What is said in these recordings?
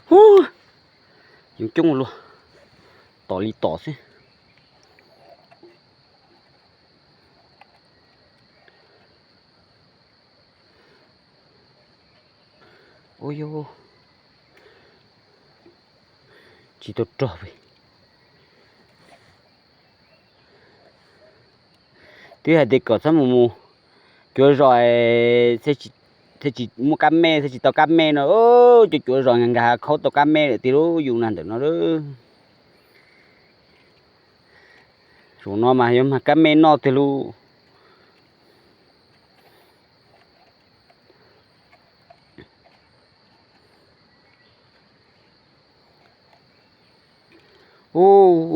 Ub, yoov coob ua luaj, tom li tom xwb. Ub, tsis tau rog pes. Twb hais tias kom txhob mus mus cuav zos, thiaj tsis muaj kab mej, thiaj tsis tau kab mej no. Cuav cuav zos nkag nkag khaub tau kab mej lawm tiag lauj, yus na ntawm no lauj. Zaum no mas yuav mag kab mej noj tiag lauj. Ub,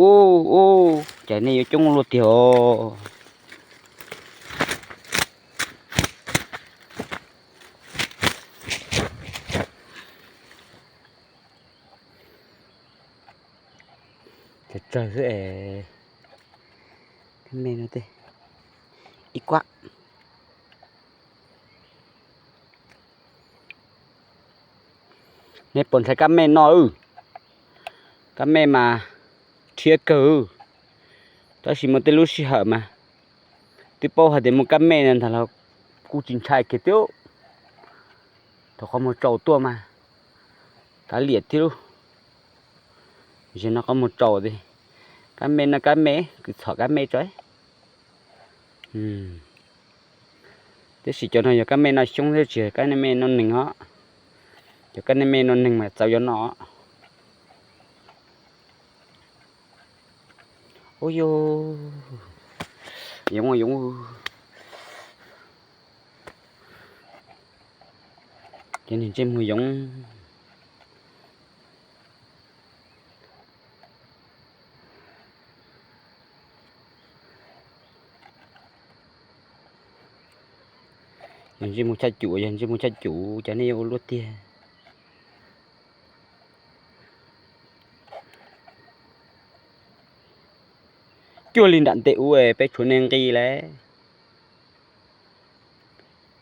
ub, ub, cas nej yuav coob luaj tiag os. Tsawg tsawg xwb es. Kab mej no tej ib kuab. Nej puas ntshai kab mej no? Kab mej mas rhiab kawg, tab sis muaj tej lub sij hawm mas twb paub hais tias muaj kab mej no ntag los kuj tsis ntshai kiag thiab. Thaum qhov muag tsaus tuaj mas kav liam thiab lauj. Zaum no qhov muag tsaus tiag, kab mej no kab mej, kws txhom kab mej tso. Tab sis cov no yog kab mej noj xyoob thiab tsis yog kab mej noj neeg os. Cov kab mej noj neeg mas txaus yuav noj. Ub, yoov, yoov. Cov niag ntsej muag yoov. Yog ntsej muag chaj cum, yog ntsej muag chaj cum ces nej yuav ua luaj tiag. Cuag li nram ntej ub peb tshuav nej nqi lawm.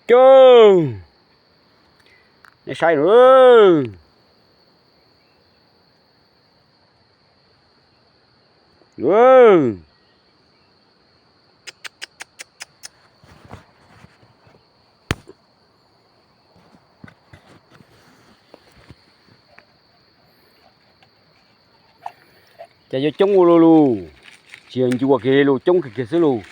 Cuag, nej saib, cas yuav coob ua luaj lauj. Tsis yog ncua kiag li lauj, coob kiag kiag xwb lauj.